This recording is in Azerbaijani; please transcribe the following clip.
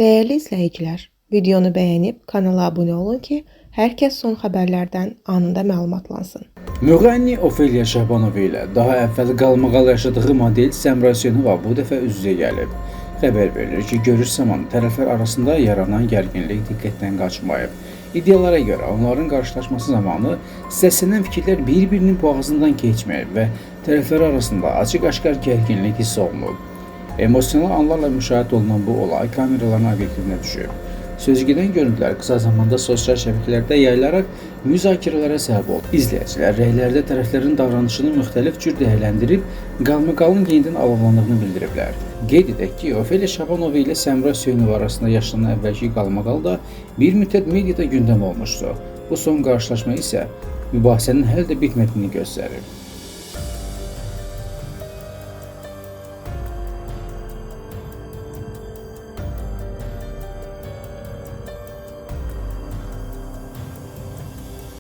Dəyərli izləyicilər, videonu bəyənib kanala abunə olun ki, hər kəs son xəbərlərdən anında məlumatlansın. Müğənni Ofelia Şabanova ilə daha əvvəl qalmaqal yaşadığı model Səmra Hüseynova bu dəfə üz-üzə gəlib. Xəbər verilir ki, görüş zamanı tərəflər arasında yaranan gərginlik diqqətdən qaçmayıb. İddialara görə onların qarşılaşması zamanı səslənən fikirlər bir-birinin boğazından keçməyib və tərəflər arasında açıq-aşkar gərginlik hiss olunub. Emosional anlarla müşahidə olunan bu olay kameraların obyektivinə düşüb. Sözügedən görüntülər qısa zamanda sosial şəbəkələrdə yayılaraq müzakirələrə səbəb oldu. İzləyicilər rəylərdə tərəflərin davranışını müxtəlif cür dəyərləndirib, qalmaqalın yenidən alovlandığını bildiriblər. Qeyd edək ki, Ofelia Şabanova ilə Səmra Hüseynova arasında yaşanan əvvəlki qalmaqal da bir müddət mediada gündəm olmuşdu. Bu son qarşılaşma isə mübahisənin hələ də bitmədiyini göstərir.